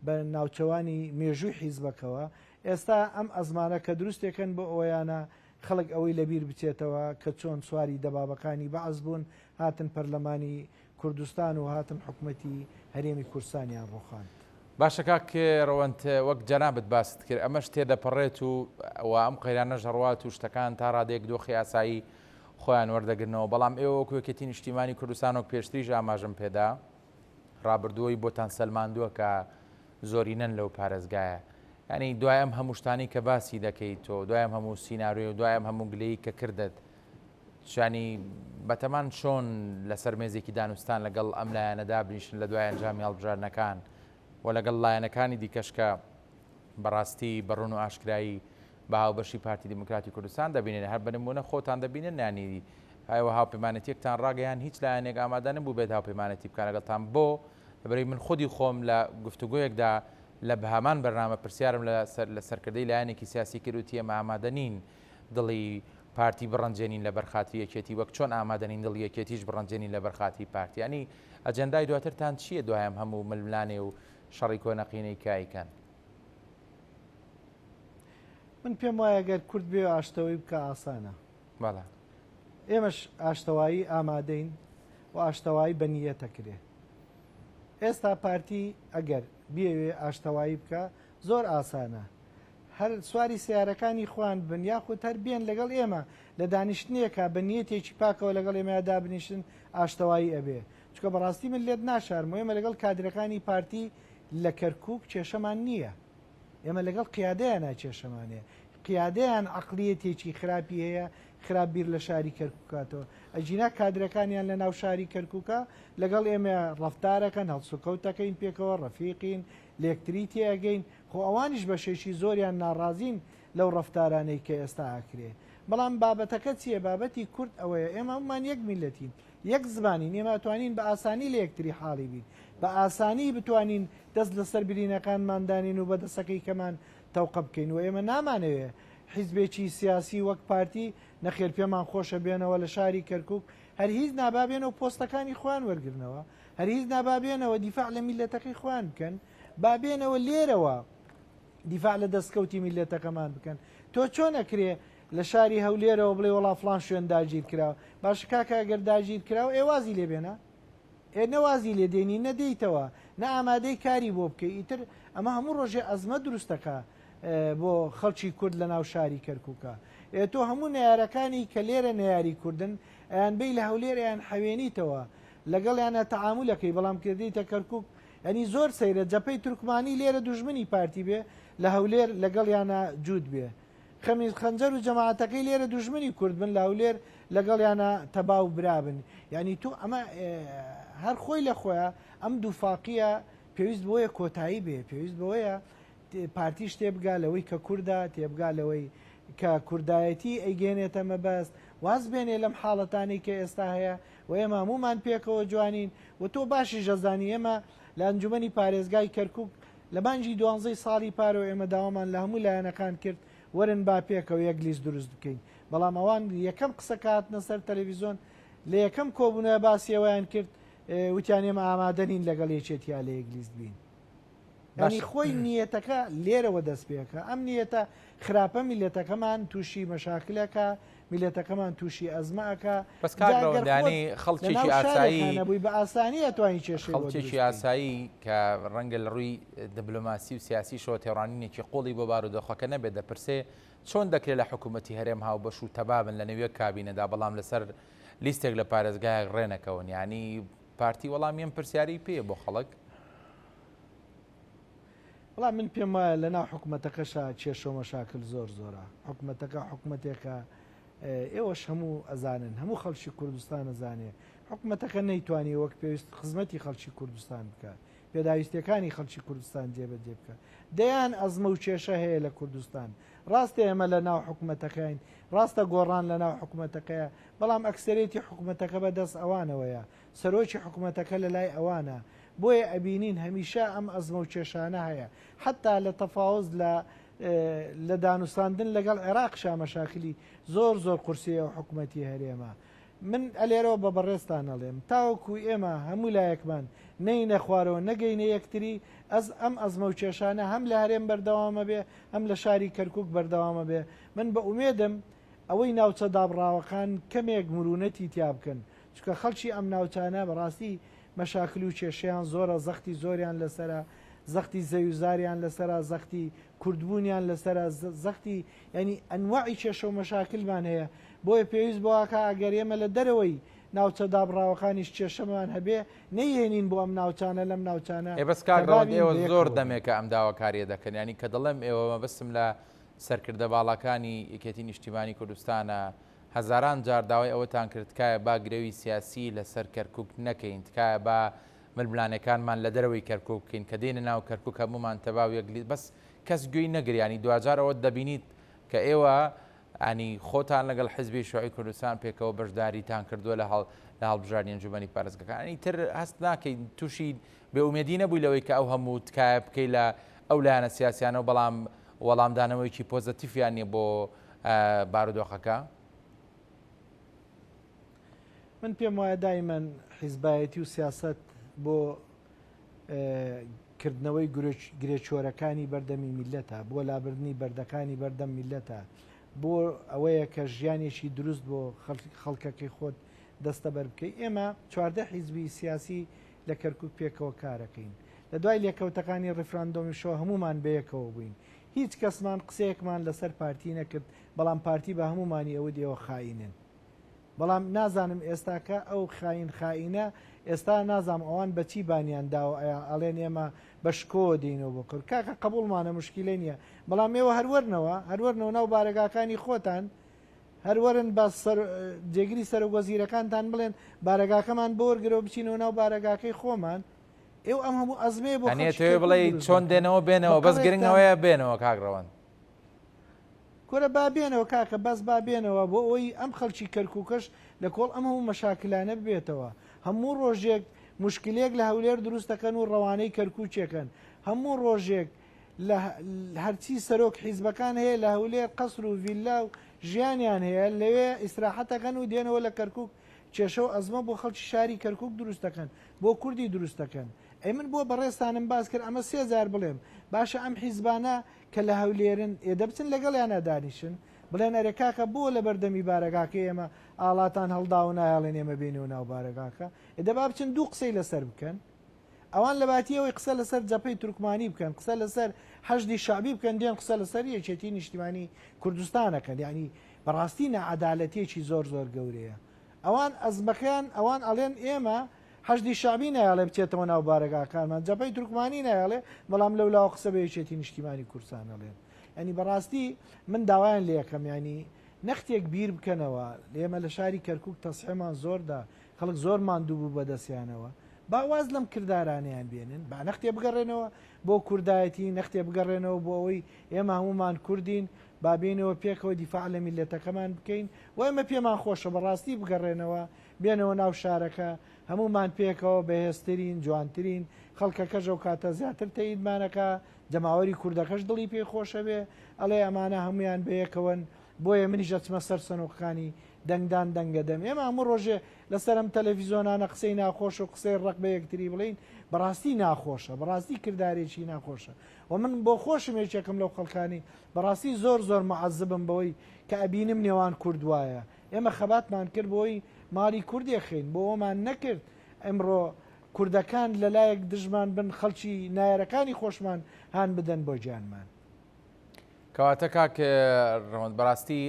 بە ناوچەوانی مێژووی حیزبەکەوە، ئێستا ئەم ئەزمانە کە دروستێکەن بۆ ئەوەیانە خەڵک ئەوەی لەبیر بچێتەوە کە چۆن سواری دەبابەکانی بەعس بوون هاتن پەرلەمانی کوردستان و هاتن حکومەتی هەرێمی کوردستانیان ڕوخاند. باشە کاک ڕەوەند وەک جەنابت باست کرد ئەمەش تێدەپەڕێت و و ئەم قەیرانەش دەڕوات و شتەکان تا ڕادەیەک دۆخی ئاسایی خۆیان وەردەگرنەوە بەڵام ئێوە وەکو یەکێتی نیشتیمانی کوردستان وەک پێشتریش ئاماژەم پێدا ڕابردووەی بۆتان سەلماندووە کە زۆرینەن لەو پارێزگایە ینی دوای ئەم هەموو شتانی کە باسی دەکەیت تۆ دوای ئەم هەموو سیناریۆ دوای ئەم هەموو گلەیی کە کردت شانی بەتەمان چۆن لەسەر مێزێکی دانوستان لەگەڵ ئەم لایەنە دابنیشن لە دوای ئەنجامی هەڵبژاردنەکان و لەگەڵ لایەنەکانی دیکەش کە بەڕاستی بە ڕوون و ئاشکرایی بە هاوبەشی پارتی دیموکراتی کوردستان دەبینن هەر بە نمونە خۆتان دەبینن ینی ئێوە هاوپەیمانەتیەکتان ڕاگەیان هیچ لایەنێک ئامادە نەبوو بێت هاوپەیمانەتی بکات لەگەڵتان بۆ لەبەرەی من خودی خۆم لە گفتوگۆیەکدا لە هەمان بەرنامە پرسیارم لە سەر لە سەرکردەی لایەنێکی سیاسی کرد وتی ئێمە ئامادە نین دڵی پارتی بڕەنجێنین لەبەر خاتری یەکێتی وەک چۆن ئامادە نین دڵی یەکێتیش بڕەنجێنین لەبەر خاتری پارتی ینی ئەجەندای دواترتان چییە دوای ئەم هەموو ململانێ و شەڕی کۆنەقینەی کە ئەیکەن؟ من پێم وایە گەر کورد بێ ئاشتەوەی بکە ئاسانە. بەڵێ. ئێمەش ئاشتەوایی ئامادەین و ئاشتەوایی بە نیەتەکرێ. ئێستا پارتی ئەگەر بیەوێ ئاشتەوایی بکە زۆر ئاسانە. هەر سواری سیارەکانی خۆیان بن یاخود هەر بێن لەگەڵ ئێمە لە دانیشتنێکا بە نیەتێکی پاکەوە لەگەڵ ئێمە دابنیشن ئاشتەوایی ئەبێ. چونکە بەڕاستی من لێت ناشارمەوە ئێمە لەگەڵ کادرەکانی پارتی لە کەرکوک کێشەمان نییە. ئێمە لەگەڵ قیادەیانا کێشەمان هەیە. قیادەیان عەقڵیەتێکی خراپی هەیە، خراپ بیر لە شاری کەرکوک کاتەوە. ئەگینا کادرەکانیان لە ناو شاری کەرکوکە لەگەڵ ئێمە ڕەفتارەکەن، هەڵسوکەوت دەکەین پێکەوە، ڕەفیقین، لێکتری تێئەگەین. خۆ ئەوانیش بەشێکی زۆریان ناڕازین لەو ڕەفتارانەی کە ئێستا ئەکرێ. بەڵام بابەتەکە چییە؟ بابەتی کورد ئەوەیە ئێمە هەموومان یەک میللەتین. یەک زمانین، ئێمە ئەتوانین بە ئاسانی لە یەکتری حاڵی بین، بە ئاسانی بتوانین دەست لەسەر برینەکانمان دانێین و بە دەسەکەی کەمان تەوقە بکەین و ئێمە نامانەوێ حیزبێکی سیاسی وەک پارتی نەخێر پێمان خۆشە بێنەوە لە شاری کەرکوک هەر هیچ نا با بێنەوە پۆستەکانی خۆیان وەرگرنەوە، هەر هیچ نا با بێنەوە دیفاع لە میللەتەکەی خۆیان بکەن، با بێنەوە لێرەوە دیفاع لە دەستکەوتی میللەتەکەمان بکەن. تۆ چۆن ئەکرێ لە شاری هەولێرەوە بڵێ وەڵا فڵان شوێن داگیر کراوە باشە کاکە ئەگەر داگیر کراوە ئێ وازی لێ بێنە ئێ نە وازی لێ دێنی نە دێیتەوە نە ئامادەی کاری بۆ بکەی ئیتر ئەمە هەموو ڕۆژێ ئەزمە دروستەکە بۆ خەڵکی کورد لە ناو شاری کەرکووکە ئێ تۆ هەموو نەیارەکانی کە لێرە نەیاری کوردن ئەیان بی لە هەولێر ئەیان حەوێنیتەوە لەگەڵیانە تەعامولەکەی بەڵام کردیتە کەرکوک یانی زۆر سەیرە جەپەی تورکمانی لێرە دوژمنی پارتی بێ لە هەولێر لەگەڵیانە جووت بێ. خەمیس خەنجەر و جەماعەتەکەی لێرە دوژمنی کورد بن لە هەولێر لەگەڵیانە تەبا و برا بن یعنی تۆ ئەمە هەر خۆی لە خۆیان ئەم دووفاقیە پێویست بۆیە کۆتایی بێ پێویست بەوەیە پارتیش تێبگا لەوەی کە کوردە تێبگا لەوەی کە کوردایەتی ئەیگەێنێتە مەبەست واز بێنێ لەم حاڵەتانەی کە ئێستا هەیە و ئێمە هەمومان پێکەوە جوانین و تۆ باشی ژەزانی ئێمە لە ئەنجومەنی پارێزگای کەرکک لە مانگی دوانزەی ساڵی پارەوە ئێمە داوامان لە هەموو لایەنەکان کرد وەرن با پێکەوە یەک لیست دروست بکەین، بەڵام ئەوان یەکەم قسە کە هاتنە سەر تەلەڤیزۆن لە یەکەم کۆبوونەوە باسی ئەوەیان کرد وتیان ئێمە ئامادە نین لەگەڵ یەکێتیا لە یەک لیست بین. ینی خۆی نیەتەکە لێرەوە دەست پێکە ئەم نیەتە خراپە میلەتەکەمان تووشی مەشاکلەکە میلەتەکەمان تووشی ئەزمە ئەکا بەس کاک ڕەوەند یانی خەڵکێکی ئاسایی نەبووی بە ئاسانی ئەتوانی کێشەی بۆ خەڵکێکی ئاسایی کە ڕەنگە لە ڕووی دبلۆماسی و سیاسیشەوە تێڕوانینێکی قوڵی بۆ بارودۆخەکە نەبێت دەپرسێ چۆن دەکرێت لە حکوومەتی هەرێم هاوبەش و تەبا بن لە نێو یەک کابینەدا بەڵام لەسەر لیستێک لە پارێزگایەک ڕێنەکەون یانی پارتی وەڵامی ئەم پرسیارەی پێیە بۆ خەڵک؟ وەڵا من پێم وایە لە ناو حکومەتەکەشا کێشە و مەشاکل زۆر زۆرە حکومەتەکە حکومەتێکە ئێوەش هەموو ئەزانن هەموو خەڵکی کوردستان ئەزانێ حکومەتەکە نەیتوانی وەک پێویست خزمەتی خەڵکی کوردستان بکە پێداویستەکانی خەڵکی کوردستان جێبەجێ بکە دەیان ئەزمە و کێشە هەیە لە کوردستان ڕاستە ئێمە لە ناو حکومەتەکەین ڕاستە گۆڕان لە ناو حکومەتەکەیە بەڵام ئەکسەرێتی حکومەتەکە بەدەست ئەوانەوەیە سەرۆکی حکومەتەکە لە لای ئەوانە، بۆیە ئەبینین هەمیشە ئەم ئەزمە و کێشانە هەیە، حەتتا لە تەفاوز لە لە دانوستاندن لەگەڵ عێراقشا مەشاکلی زۆر زۆر قورسی ئەو حکومەتی هەرێمە. من ئەلێرەوە بە بەڕێزتان ئەڵێم تاوەکو ئێمە هەموو لایەکمان نەینە خوارەوە نەگەینە یەکتری ئەز ئەم ئەزمە و کێشانە هەم لە هەرێم بەردەوامە بێ هەم لە شاری کەرکوک بەردەوامە بێ من بە ئومێدم ئەوەی ناوچە دابڕاوەکان کەمێک مرونەتی تیا بکەن چونکە خەڵکی ئەم ناوچانە بەڕاستی مەشاکل و کێشەیان زۆرە، زەختی زۆریان لەسەرە، زەختی زەویوزاریان لەسەرە، زەختی کوردبوونیان لەسەرە، زەختی یانی ئەنواعی کێشە و مەشاکلمان هەیە، بۆیە پێویست بەوەکا ئەگەر ئێمە لە دەرەوەی ناوچە دابڕاوەکانیش کێشەمان هەبێ نەیهێنین بۆ ئەم ناوچانە لەم ناوچانە ئێ بەس کاک ڕەوەند تەبابین ئێوە زۆر بەیەکەوە بین. دەمێکە ئەم داواکارییە دەکەن یانی کە دەڵێم ئێوە مەبەستم لە سەرکردە باڵاکانی یەکێتی نیشتیمانی کوردستانە هەزاران جار داوای ئەوەتان کرد تکایە با گرەوی سیاسی لەسەر کەرکوک نەکەین، تکایە با ململانێکانمان لە دەرەوەی کەرکوک بکەین، کە دێینە ناو کەرکوک هەموومان تەبا و یەک بەس کەس گوێی نەگرت، یانی دواجار ئەوە دەبینیت کە ئێوە ینی خۆتان لەگەڵ حزبی شوعی کوردستان پێکەوە بەشداریتان کردووە لە هەڵ لە هەڵبژاردنی ئەنجومەنی پارێزگەکان ینی تر هەست ناکەین تووشی بێئومێدی نەبووی لەوەی کە ئەو هەموو تکایە بکەی لە ئەو لایەنە سیاسیانە و بەڵام وەڵامدانەوەیەکی پۆزەتیفیان نییە بۆ بارودۆخەکە؟ من پێم وایە دایمەن حیزبایەتی و سیاست بۆ کردنەوەی گرێچۆرەکانی بەردەمی میلەتە بۆ لابردنی بەردەکانی بەردەم میلەتە بۆ ئەوەیە کە ژیانێکی دروست بۆ خەڵکەکەی خۆت دەستەبەر بکەی ئێمە 14 حیزبی سیاسی لە کەرکک پێکەوە کارەکەین لە دوای لێکەوتەکانی ڕیفراندۆمیشەوە هەمومان بەیەکەوە بووین هیچ کەسمان قسەیەکمان لەسەر پارتی نەکرد بەڵام پارتی بە هەموومانی ئەوت ئێوە خائینن بەڵام نازانم ئێستاکە ئەو خاین خائینە ئێستا نازام ئەوان بەچی بانیان داوە ئەڵێن ئێمە بە شکۆوە دێینەوە بۆ کورد کاکە قبوڵمانە مشکیلە نییە بەڵام ئێوە هەروەرنەوە هەروەرنەوە ناو بارەگاکانی خۆتان هەروەرن بە سەر جێگری سەرۆک وەزیرەکانتان بڵێن بارەگاکەمان بۆ وەرگرەوە بچینەوە ناو بارەگاکەی خۆمان ئێوە ئەم هەموو ئەزمەیە بۆ ئەنێ خەڵکی تۆێ کەرکوک بڵێی دروست چۆن دەکەن دێنەوە بێنەوە بەس گرنگ مقەڕێکتان ئەوەیە بێنەوە کاک ڕەوەند. کورە با بێنەوە کاکە بەس با بێنەوە بۆ ئەوەی ئەم خەڵکی کەرکوکەش لە کۆڵ ئەم هەموو مەشاکلانە ببێتەوە هەموو ڕۆژێک موشکلێک لە هەولێر دروست دەکەن و ڕەوانەی کەرکوکێکەن هەموو ڕۆژێک لە هەرچی سەرۆک حیزبەکان هەیە لە هەولێر قەسر و ڤیللا و ژیانیان هەیە لەوێ ئیسراحەتەکەن و دێنەوە لە کەرکوک کێشە و ئەزمە بۆ خەڵکی شاری کەرکوک دروست دەکەن، بۆ کوردی دروست دەکەن. ئەی من بۆ بەڕێزتانم باس کرد ئەمە سێ جار بڵێم، باشە ئەم حیزبانە کە لە هەولێرن ئێ دەبچن لەگەڵیانا دانیشن بڵێن ئەرێ کاکە بۆ لە بەردەمی بارەگاکەی ئێمە ئاڵاتان هەڵداوە نایەڵێن ئێمە بێینەوە ناو بارەگاکە، ئێ دەبا بچن دوو قسەی لەسەر بکەن. ئەوان لەباتی ئەوەی قسە لەسەر جەپەی تورکمانی بکەن، قسە لەسەر حەشدی شەعبی بکەن، دێن قسە لەسەر یەکێتی نیشتیمانی کوردستان ئەکەن. یانی بەڕاستی ناعەدالەتیەکی زۆر زۆر گەورەیە. ئەوان ئەزمەکەیان ئەوان ئەڵێن ئێمە حەشدی شەعبی نایەڵێ بچێتەوە ناو بارەگاکانمان، جەپەی تورکمانی نایەڵێ، بەڵام لەولاوە قسە بە یەکێتی نیشتیمانی کوردستان ئەڵێن. ینی بەڕاستی من داوایان لەکەم ینی نەختێک بیر بکەنەوە ئێمە لە شاری کەرکک تەسحێمان زۆردا خەڵک زۆر ماندوو بوو بەدەستیانەوە با واز لەم کردارانیان بێنن با نەختێ بگەڕێنەوە بۆ کوردایەتی نەختێ بگەڕێنەوە بۆ ئەوەی ئێمە هەمومان کوردین با بێنەوە پێکەوە دیفاع لە میلەتەکەمان بکەین و ئێمە پێمان خۆشە بەڕاستی بگەڕێنەوە بێنەوە ناو شارەکە هەمومان پێکەوە بەهێزترین جوانترین خەڵکەکەش ئەو کاتە زیاتر تەئیدمانەکا جەماوەری کوردەکەش دڵی پێی خۆشەبێ ئەڵێ ئەمانە هەمویان بەیەکەوەن بۆیە منیش ئەچمە سەر سەنوقەکانی دەنگدان دەنگەدەم ئێمە هەموو ڕۆژێ لەسەر ئەم تەلەفیزۆنانە قسەی ناخۆش و قسەی ڕق بە یەکتری بڵێین بەڕاستی ناخۆشە بەڕاستی کردارێکی ناخۆشە و من بۆ خۆشم یەکێکم لەو خەڵکانی بەڕاستی زۆر زۆر معەزبم بەوەی کە ئەبینم نێوان کورد وایە ئێمە خەباتمان کرد بۆی ماڵی کوردێک خەین بۆ ئەومان نەکرد ئەمڕۆ کوردەکان لەلایەک دژمان بن خەڵکی نایەرەکانی خۆشمان هان بدەن بۆ گیانمان. کەواتە کاک ڕەوەند بەڕاستی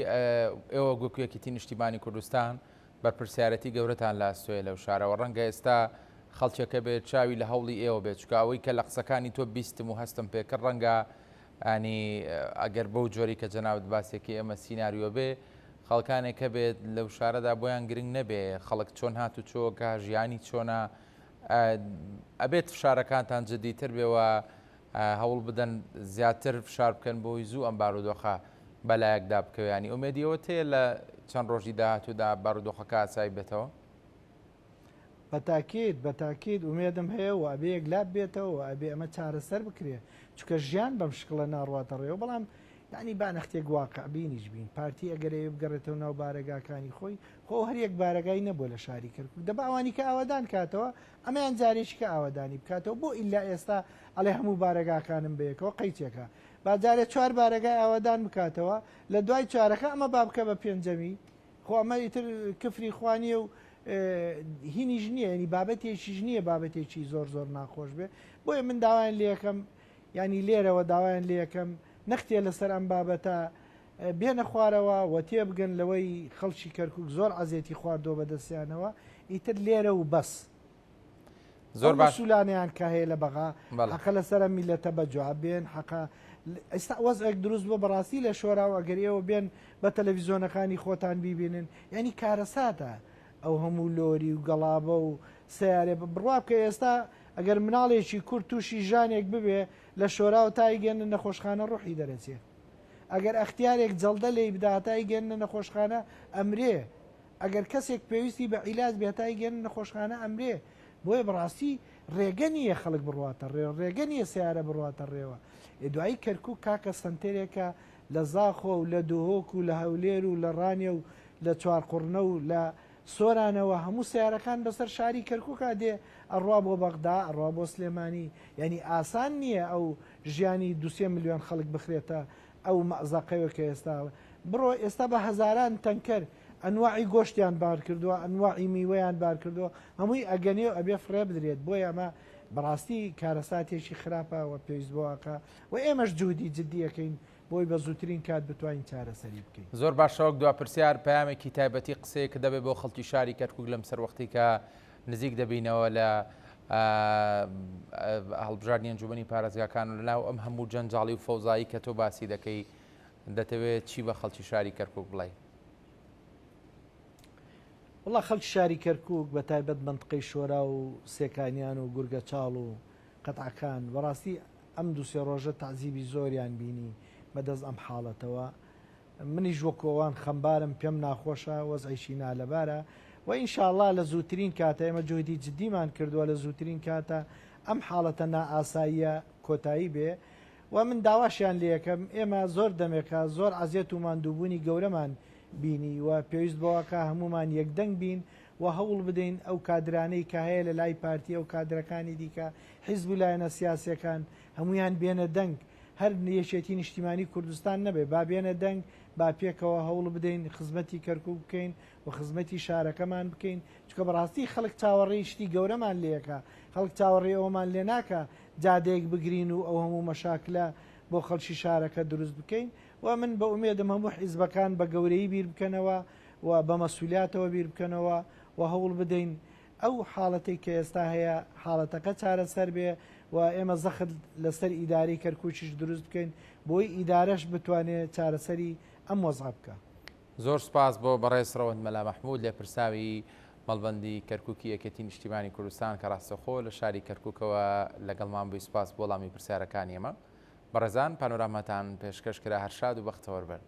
ئێوە وەکو یەکێتی نیشتیمانی کوردستان بەرپرسیارەتی گەورەتان لە ئەستۆیە لەو شارەوە ڕەنگە ئێستا خەڵکێکە بێت چاوی لە هەوڵی ئێوە بێت چکە ئەوەی کە لە قسەکانی تۆ بیستم و هەستم پێکرد ڕەنگە ئەنی ئەگەر بەو جۆری کە جەنابت باسێکی ئێمە سیناریۆ بێ خەڵکانێک هەبێت لەو شارەدا بۆیان گرنگ نەبێ خەڵک چۆن هات و چۆکە ژیانی چۆنە ئەبێت فشارەکانتان جدیتر بێ و هەوڵ بدەن زیاتر فشار بکەن بۆی زوو ئەم بارودۆخە بەلایەکدا بکەوێ ینی ئومێدی ئەوەت هەیە لە چەند ڕۆژی داهاتوودا بارودۆخەکە ئاسایی بێتەوە؟ بەتاکید بەتاکید ئومێدم هەیە و ئەبێ یەکلا بێتەوە و ئەبێ ئەمە چارەسەر بکرێ چونکە ژیان بەم شکڵە ناڕواتە ڕێوە بەڵام یانی با نەختێک واقع بینیش بین پارتی ئەگەر ئەوێ بگەڕێتەوە ناو بارەگاکانی خۆی خۆ هەر یەک بارەگای نەبووە لە شاری کەرکوک دەبا ئەوانی کە ئاوادان کاتەوە ئەمەیان جارێکی کە ئاوادانی بکاتەوە بۆ ئیلا ئێستا ئەڵێ هەموو بارەگاکانم بەیەکەوە قەیچێکە با جارێ چوار بارەگای ئاوادان بکاتەوە لە دوای چوارەکە ئەمە با بکە بە پێنجەمی خۆ ئەمە ئیتر کفری خوا نییە و هینیش نییە ینی بابەتێکیش نییە بابەتێکی زۆر زۆر ناخۆش بێ بۆیە من داوایان لەکەم ینی لێرەوە داوایان لەکەم نەختێ لەسەر ئەم بابەتە بێنە خوارەوە و تێبگەن لەوەی خەڵکی کەرکک زۆر عەزێتی خواردووە بەدەستیانەوە ئیتر لێرە و بەس زۆر باش سولانیان کە هەیە لە بەغا حەقە لەسەر میلەتە بە جواب بێن حەقە ئێستا وەزعێک دروست بۆ بەڕاستی لە شۆرا و ئەگەر ئێوە بێن بە تەلەڤیزیۆنەکانی خۆتان بیبینن یعنی کارەساتە ئەو هەموو لۆری و گەڵابە و سیارێ بڕوا بکە ئێستا ئەگەر مناڵێکی کورد تووشی ژانێک ببێ لە شۆرا و تایگەن نەخۆشخانە ڕوحی دەرەچێ ئەگەر ئەختیارێک جەڵدە لێی بدا هەتا ئەیگەیەننە نەخۆشخانە ئەمرێ، ئەگەر کەسێک پێویستی بە عیلاج بێ هەتا ئەیگەیەننە نەخۆشخانە ئەمرێ، بۆیە بەڕاستی ڕێگە نییە خەڵک بڕواتە ڕێوە، ڕێگە نییە سەیارە بڕواتە ڕێوە. ئێ دوایی کەرکوک کاکە سەنتەرێکە لە زاخۆ و لە دهۆک و لە هەولێر و لە ڕانیە و لە چوارقوڕنە و لە سۆرانەوە هەموو سەیارەکان بەسەر شاری کەرکوکا دێ ئەڕوا بۆ بەغدا ئەڕوا بۆ سلێمانی یانی ئاسان نییە ئەو ژیانی دوسێ ملیۆن خەڵک بخرێتە ئەو مەئزەقەوە کە ئێستا بڕۆ ئێستا بە هەزاران تەنکەر ئەنواعی گۆشتیان بار کردووە ئەنواعی میوەیان بار کردووە هەمووی ئەگەنێ و ئەبێ فڕێ بدرێت بۆیە ئەمە بەڕاستی کارەساتێکی خراپە و پێویست بۆ ئەکا و ئێمەش جوهدی جدی ئەکەین بۆی بە زووترین کات بتوانین چارەسەری بکەین. زۆر باشە وەک دوا پرسیار پەیامێکی تایبەتی قسەیەکت دەبێت بۆ خەڵکی شاری کەرکوک لەم سەروەختەی کە نزیک دەبینەوە لە هەڵبژاردنی ئەنجومەنی پارێزگاکان و لەناو ئەم هەموو جەنجاڵی و فەوزایی کە تۆ باسی دەکەی دەتەوێت چی بە خەڵکی شاری کەرکک بڵێ؟ وڵا خەڵکی شاری کەرکک بە تایبەت منطقەی شۆرا و سێکانیان و گورگەچاڵ و قەتعەکان بەڕاستی ئەم دوسێ ڕۆژە تەعزیبی زۆریان بینی بەدەست ئەم حاڵەتەوە منیش وەکو ئەوان خەمبارم پێم ناخۆشە وەزعێکی نالەبارە و ان شاء اللە لە زووترین کاتە ئێمە جوهدی جدیمان کردووە لە زووترین کاتە ئەم حاڵەتە نائاساییە کۆتایی بێ و من داواشیان لێکەم ئێمە زۆر دەمێکە زۆر عەزێت و ماندووبوونی گەورەمان بینی و پێویست بەوەکە هەموومان یەکدەنگ بین و هەوڵ بدەین ئەو کادرانەی کە هەیە لە لای پارتی ئەو کادرەکانی دیکە حیزب و لایەنە سیاسیەکان هەموویان بێنە دەنگ هەر یەکێتی نیشتیمانی کوردستان نەبێ با بێنە دەنگ با پێکەوە هەوڵ بدەین خزمەتی کەرکوک بکەین و خزمەتی شارەکەمان بکەین چونکە بەڕاستی خەڵک چاوەڕێی شتی گەورەمان لێکا خەڵک چاوەڕێی ئەوەمان لێ ناکا جادەیەک بگرین و ئەو هەموو مەشاکلە بۆ خەڵکی شارەکە دروست بکەین و من بە ئومێدم هەموو حیزبەکان بە گەورەیی بیر بکەنەوە و بە مەسولیاتەوە بیر بکەنەوە و هەوڵ بدەین ئەو حاڵەتەی کە ئێستا هەیە حاڵەتەکە چارەسەر بێ. و ئێمە زەخت لەسەر ئیدارەی کەرکوکیش دروست بکەین بۆی ئیدارەش بتوانێت چارەسەری ئەم وەزعە بکا. زۆر سوپاس بۆ بەڕێز ڕەوەند مەلا مەحمود لێپرساوی مەڵبەندی کەرکوکی یەکێتی نیشتیمانی کوردستان کە ڕاستەوخۆ لە شاری کەرکوکەوە لەگەڵمان بووی سوپاس بۆ وەڵامی پرسیارەکانی ئێمە. بەڕێزان پانۆراماتان پێشکەش کرا هەر شاد و بەختەوەر بن.